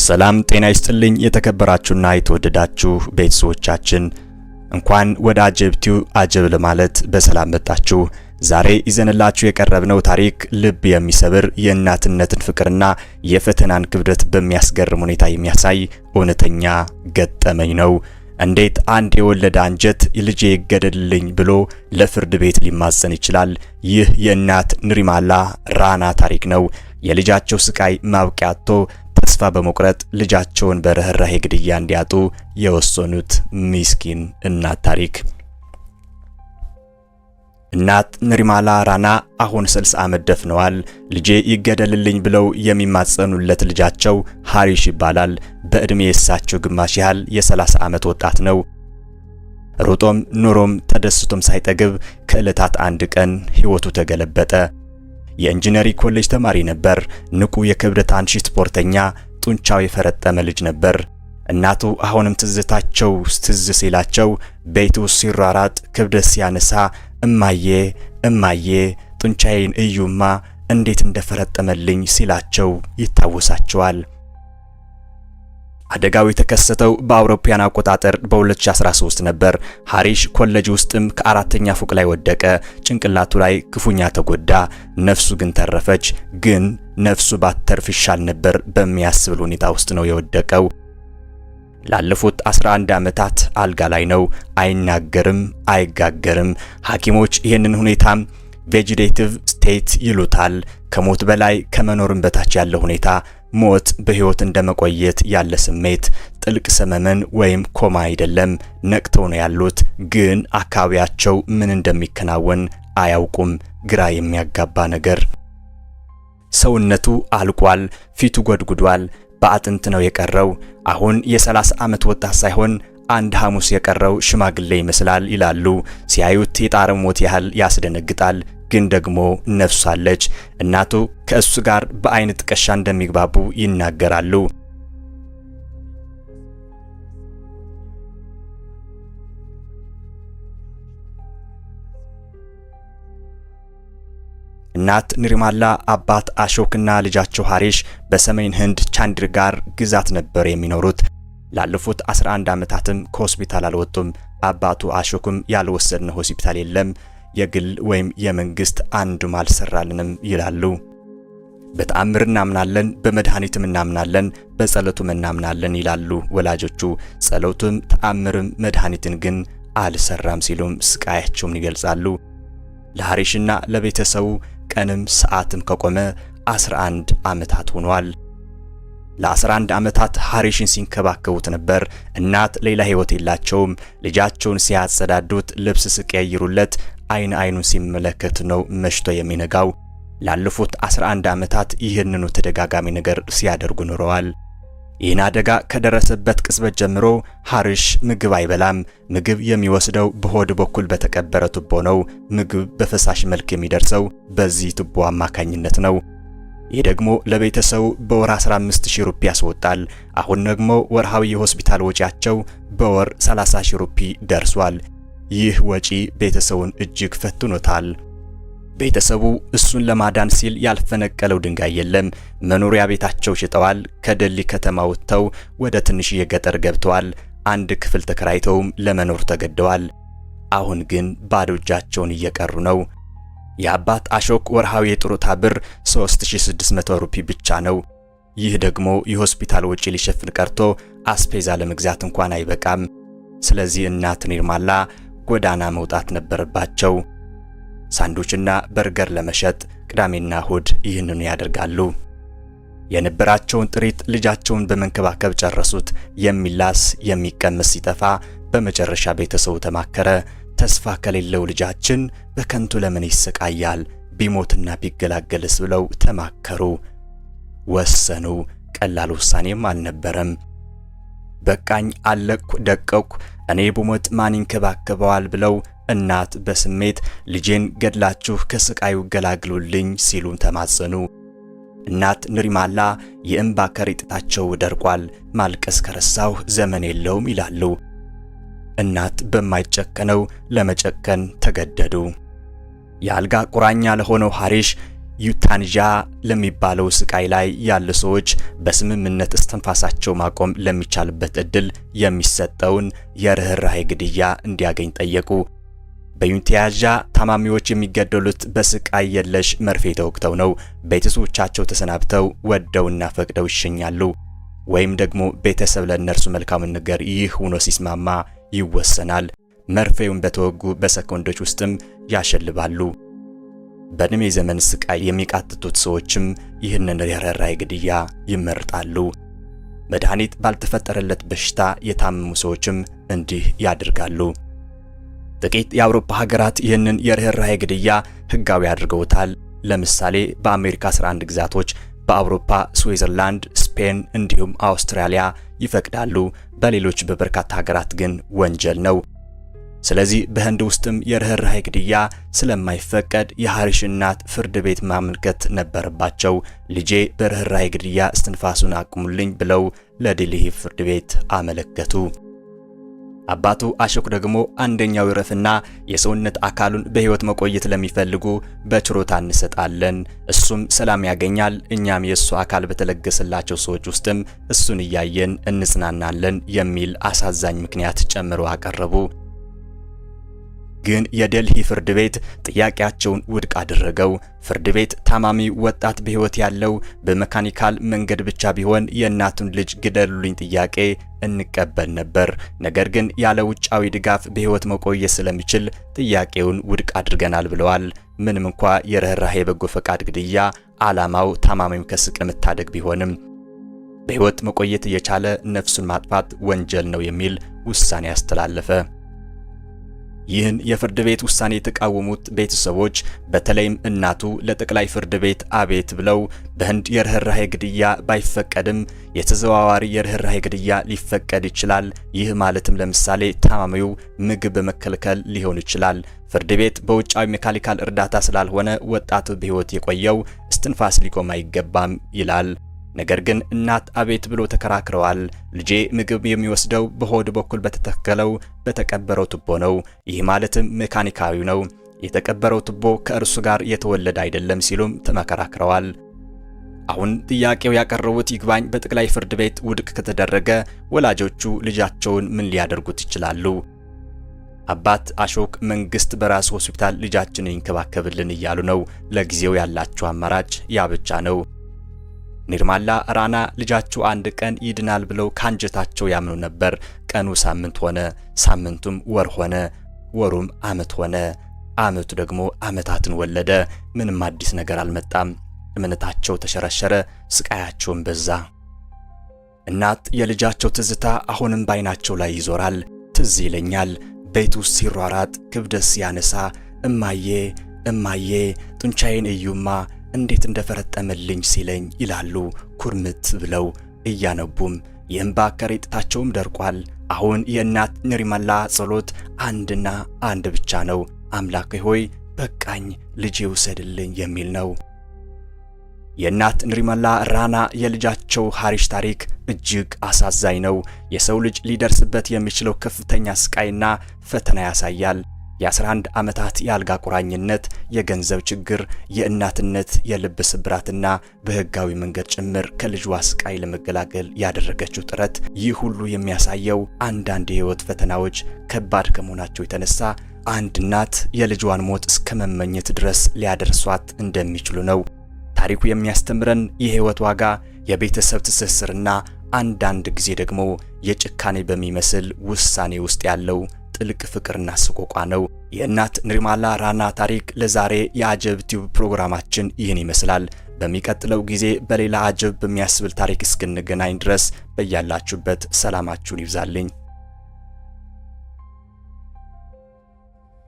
ሰላም ጤና ይስጥልኝ። የተከበራችሁና የተወደዳችሁ ቤተሰቦቻችን፣ እንኳን ወደ አጀብ ቲዩብ አጀብ ለማለት በሰላም መጣችሁ። ዛሬ ይዘንላችሁ የቀረብነው ታሪክ ልብ የሚሰብር የእናትነትን ፍቅርና የፈተናን ክብደት በሚያስገርም ሁኔታ የሚያሳይ እውነተኛ ገጠመኝ ነው። እንዴት አንድ የወለደ አንጀት ልጄ ይገደልልኝ ብሎ ለፍርድ ቤት ሊማጸን ይችላል? ይህ የእናት ንሪማላ ራና ታሪክ ነው። የልጃቸው ስቃይ ማብቂያ አጥቶ ተስፋ በመቁረጥ ልጃቸውን በርህራሄ ግድያ እንዲያጡ የወሰኑት ምስኪን እናት ታሪክ። እናት ንሪማላ ራና አሁን 60 ዓመት ደፍነዋል። ልጄ ይገደልልኝ ብለው የሚማጸኑለት ልጃቸው ሀሪሽ ይባላል። በዕድሜ የእሳቸው ግማሽ ያህል የ30 ዓመት ወጣት ነው። ሮጦም ኑሮም ተደስቶም ሳይጠግብ ከዕለታት አንድ ቀን ሕይወቱ ተገለበጠ። የኢንጂነሪንግ ኮሌጅ ተማሪ ነበር። ንቁ የክብደት አንሺ ስፖርተኛ፣ ጡንቻው የፈረጠመ ልጅ ነበር። እናቱ አሁንም ትዝታቸው ትዝ ሲላቸው ቤት ውስጥ ሲሯራጥ ክብደት ሲያነሳ "እማዬ፣ እማዬ፣ ጡንቻዬን እዩማ እንዴት እንደፈረጠመልኝ" ሲላቸው ይታወሳቸዋል። አደጋው የተከሰተው በአውሮፓውያን አቆጣጠር በ2013 ነበር። ሀሪሽ ኮሌጅ ውስጥም ከአራተኛ ፎቅ ላይ ወደቀ። ጭንቅላቱ ላይ ክፉኛ ተጎዳ። ነፍሱ ግን ተረፈች። ግን ነፍሱ ባተርፍ ይሻል ነበር በሚያስብል ሁኔታ ውስጥ ነው የወደቀው። ላለፉት 11 ዓመታት አልጋ ላይ ነው። አይናገርም፣ አይጋገርም። ሐኪሞች ይህንን ሁኔታም vegetative state ይሉታል። ከሞት በላይ ከመኖርም በታች ያለ ሁኔታ፣ ሞት በህይወት እንደመቆየት ያለ ስሜት፣ ጥልቅ ሰመመን ወይም ኮማ አይደለም። ነቅተው ነው ያሉት፣ ግን አካባቢያቸው ምን እንደሚከናወን አያውቁም። ግራ የሚያጋባ ነገር። ሰውነቱ አልቋል፣ ፊቱ ጎድጉዷል፣ በአጥንት ነው የቀረው። አሁን የ30 ዓመት ወጣት ሳይሆን አንድ ሐሙስ የቀረው ሽማግሌ ይመስላል ይላሉ። ሲያዩት የጣረ ሞት ያህል ያስደነግጣል። ግን ደግሞ ነፍሱ አለች። እናቱ ከእሱ ጋር በአይን ጥቀሻ እንደሚግባቡ ይናገራሉ። እናት ንሪማላ፣ አባት አሾክና ልጃቸው ሀሪሽ በሰሜን ህንድ ቻንዲጋር ግዛት ነበር የሚኖሩት። ላለፉት 11 ዓመታትም ከሆስፒታል አልወጡም። አባቱ አሾክም ያልወሰድነው ሆስፒታል የለም፣ የግል ወይም የመንግስት አንዱም አልሰራልንም ይላሉ። በተአምር እናምናለን፣ በመድኃኒትም እናምናለን፣ በጸሎቱም እናምናለን ይላሉ ወላጆቹ። ጸሎቱም ተአምርም መድኃኒትን ግን አልሰራም ሲሉም ስቃያቸውን ይገልጻሉ። ለሐሪሽና ለቤተሰቡ ቀንም ሰዓትም ከቆመ 11 ዓመታት ሆኗል። ለ11 ዓመታት ሐሪሽን ሲንከባከቡት ነበር። እናት ሌላ ሕይወት የላቸውም። ልጃቸውን ሲያጸዳዱት፣ ልብስ ሲቀይሩለት፣ አይን አይኑን ሲመለከት ነው መሽቶ የሚነጋው። ላለፉት 11 ዓመታት ይህንኑ ተደጋጋሚ ነገር ሲያደርጉ ኖረዋል። ይህን አደጋ ከደረሰበት ቅጽበት ጀምሮ ሐሪሽ ምግብ አይበላም። ምግብ የሚወስደው በሆድ በኩል በተቀበረ ቱቦ ነው። ምግብ በፈሳሽ መልክ የሚደርሰው በዚህ ቱቦ አማካኝነት ነው። ይህ ደግሞ ለቤተሰቡ በወር 15,000 ሩፒ ያስወጣል። አሁን ደግሞ ወርሃዊ የሆስፒታል ወጪያቸው በወር 30,000 ሩፒ ደርሷል። ይህ ወጪ ቤተሰቡን እጅግ ፈትኖታል። ቤተሰቡ እሱን ለማዳን ሲል ያልፈነቀለው ድንጋይ የለም። መኖሪያ ቤታቸው ሽጠዋል። ከደሊ ከተማ ወጥተው ወደ ትንሽዬ ገጠር ገብተዋል። አንድ ክፍል ተከራይተውም ለመኖር ተገደዋል። አሁን ግን ባዶ እጃቸውን እየቀሩ ነው። የአባት አሾክ ወርሃዊ የጡረታ ብር 3600 ሩፒ ብቻ ነው። ይህ ደግሞ የሆስፒታል ወጪ ሊሸፍን ቀርቶ አስፔዛ ለመግዛት እንኳን አይበቃም። ስለዚህ እናት ኒርማላ ጎዳና መውጣት ነበረባቸው። ሳንዱችና በርገር ለመሸጥ ቅዳሜና እሁድ ይህንኑ ያደርጋሉ። የነበራቸውን ጥሪት ልጃቸውን በመንከባከብ ጨረሱት። የሚላስ የሚቀመስ ሲጠፋ በመጨረሻ ቤተሰቡ ተማከረ። ተስፋ ከሌለው ልጃችን በከንቱ ለምን ይሰቃያል? ቢሞትና ቢገላገልስ ብለው ተማከሩ፣ ወሰኑ። ቀላል ውሳኔም አልነበረም። በቃኝ፣ አለቅኩ፣ ደቀቅኩ፣ እኔ ብሞት ማን ይንከባከበዋል ብለው እናት በስሜት ልጄን ገድላችሁ ከስቃዩ ገላግሉልኝ ሲሉ ተማጸኑ። እናት ንሪማላ የእንባ ከረጢታቸው ደርቋል። ማልቀስ ከረሳሁ ዘመን የለውም ይላሉ። እናት በማይጨከነው ለመጨከን ተገደዱ። የአልጋ ቁራኛ ለሆነው ሐሪሽ Euthanasia ለሚባለው ስቃይ ላይ ያሉ ሰዎች በስምምነት እስትንፋሳቸው ማቆም ለሚቻልበት እድል የሚሰጠውን የርህራሄ ግድያ እንዲያገኝ ጠየቁ። በ euthanasia ታማሚዎች የሚገደሉት በስቃይ የለሽ መርፌ ተወግተው ነው። ቤተሰቦቻቸው ተሰናብተው ወደውና ፈቅደው ይሸኛሉ። ወይም ደግሞ ቤተሰብ ለእነርሱ መልካሙን ነገር ይህ ሆኖ ሲስማማ ይወሰናል። መርፌውን በተወጉ በሰኮንዶች ውስጥም ያሸልባሉ። በእድሜ ዘመን ስቃይ የሚቃትቱት ሰዎችም ይህንን የርህራሄ ግድያ ይመርጣሉ። መድኃኒት ባልተፈጠረለት በሽታ የታመሙ ሰዎችም እንዲህ ያደርጋሉ። ጥቂት የአውሮፓ ሀገራት ይህንን የርህራሄ ግድያ ህጋዊ አድርገውታል። ለምሳሌ በአሜሪካ 11 ግዛቶች፣ በአውሮፓ ስዊዘርላንድ፣ ስፔን እንዲሁም አውስትራሊያ ይፈቅዳሉ። በሌሎች በበርካታ ሀገራት ግን ወንጀል ነው። ስለዚህ በህንድ ውስጥም የርህራሄ ግድያ ስለማይፈቀድ የሐሪሽ እናት ፍርድ ቤት ማመልከት ነበረባቸው። ልጄ በርህራሄ ግድያ እስትንፋሱን አቁሙልኝ ብለው ለዴልሂ ፍርድ ቤት አመለከቱ። አባቱ አሾክ ደግሞ አንደኛው ይረፍና የሰውነት አካሉን በህይወት መቆየት ለሚፈልጉ በችሮታ እንሰጣለን፣ እሱም ሰላም ያገኛል፣ እኛም የእሱ አካል በተለገሰላቸው ሰዎች ውስጥም እሱን እያየን እንጽናናለን የሚል አሳዛኝ ምክንያት ጨምረው አቀረቡ። ግን የዴልሂ ፍርድ ቤት ጥያቄያቸውን ውድቅ አደረገው። ፍርድ ቤት ታማሚ ወጣት በህይወት ያለው በ mechanical መንገድ ብቻ ቢሆን የእናቱን ልጅ ግደሉልኝ ጥያቄ እንቀበል ነበር፣ ነገር ግን ያለ ውጫዊ ድጋፍ በህይወት መቆየት ስለሚችል ጥያቄውን ውድቅ አድርገናል ብለዋል። ምንም እንኳ የርህራሄ በጎ ፈቃድ ግድያ ዓላማው ታማሚው ከስቃይ መታደግ ቢሆንም በህይወት መቆየት እየቻለ ነፍሱን ማጥፋት ወንጀል ነው የሚል ውሳኔ አስተላለፈ። ይህን የፍርድ ቤት ውሳኔ የተቃወሙት ቤተሰቦች በተለይም እናቱ ለጠቅላይ ፍርድ ቤት አቤት ብለው በህንድ የርህራሄ ግድያ ባይፈቀድም የተዘዋዋሪ የርህራሄ ግድያ ሊፈቀድ ይችላል። ይህ ማለትም ለምሳሌ ታማሚው ምግብ በመከልከል ሊሆን ይችላል። ፍርድ ቤት በውጫዊ mechanical እርዳታ ስላልሆነ ወጣቱ በህይወት የቆየው እስትንፋስ ሊቆም አይገባም ይላል። ነገር ግን እናት አቤት ብሎ ተከራክረዋል። ልጄ ምግብ የሚወስደው በሆድ በኩል በተተከለው በተቀበረው ቱቦ ነው። ይህ ማለትም ሜካኒካዊ ነው። የተቀበረው ቱቦ ከእርሱ ጋር የተወለደ አይደለም ሲሉም ተመከራክረዋል። አሁን ጥያቄው ያቀረቡት ይግባኝ በጠቅላይ ፍርድ ቤት ውድቅ ከተደረገ ወላጆቹ ልጃቸውን ምን ሊያደርጉት ይችላሉ? አባት አሾክ መንግስት በራሱ ሆስፒታል ልጃችንን ይንከባከብልን እያሉ ነው። ለጊዜው ያላቸው አማራጭ ያ ብቻ ነው። ኒርማላ ራና ልጃቸው አንድ ቀን ይድናል ብለው ካንጀታቸው ያምኑ ነበር። ቀኑ ሳምንት ሆነ፣ ሳምንቱም ወር ሆነ፣ ወሩም አመት ሆነ፣ አመቱ ደግሞ አመታትን ወለደ። ምንም አዲስ ነገር አልመጣም። እምነታቸው ተሸረሸረ፣ ስቃያቸውም በዛ። እናት የልጃቸው ትዝታ አሁንም ባይናቸው ላይ ይዞራል። ትዝ ይለኛል ቤት ውስጥ ሲሯራጥ ክብደት ሲያነሳ፣ እማዬ እማዬ ጡንቻዬን እዩማ እንዴት እንደፈረጠመልኝ ሲለኝ ይላሉ ኩርምት ብለው እያነቡም። የእንባ ከረጢታቸውም ደርቋል። አሁን የእናት ንሪመላ ጸሎት አንድና አንድ ብቻ ነው፣ አምላኬ ሆይ በቃኝ፣ ልጄ ውሰድልኝ የሚል ነው። የእናት ንሪመላ ራና የልጃቸው ሐሪሽ ታሪክ እጅግ አሳዛኝ ነው። የሰው ልጅ ሊደርስበት የሚችለው ከፍተኛ ስቃይና ፈተና ያሳያል። የ11 ዓመታት የአልጋ ቁራኝነት፣ የገንዘብ ችግር፣ የእናትነት የልብ ስብራትና በህጋዊ መንገድ ጭምር ከልጇ ስቃይ ለመገላገል ያደረገችው ጥረት፣ ይህ ሁሉ የሚያሳየው አንዳንድ የህይወት ፈተናዎች ከባድ ከመሆናቸው የተነሳ አንድ እናት የልጇን ሞት እስከ መመኘት ድረስ ሊያደርሷት እንደሚችሉ ነው። ታሪኩ የሚያስተምረን የህይወት ዋጋ፣ የቤተሰብ ትስስርና አንዳንድ ጊዜ ደግሞ የጭካኔ በሚመስል ውሳኔ ውስጥ ያለው ጥልቅ ፍቅርና ሰቆቃ ነው። የእናት ንሪማላ ራና ታሪክ ለዛሬ የአጀብ ቲዩብ ፕሮግራማችን ይህን ይመስላል። በሚቀጥለው ጊዜ በሌላ አጀብ በሚያስብል ታሪክ እስክንገናኝ ድረስ በያላችሁበት ሰላማችሁን ይብዛልኝ።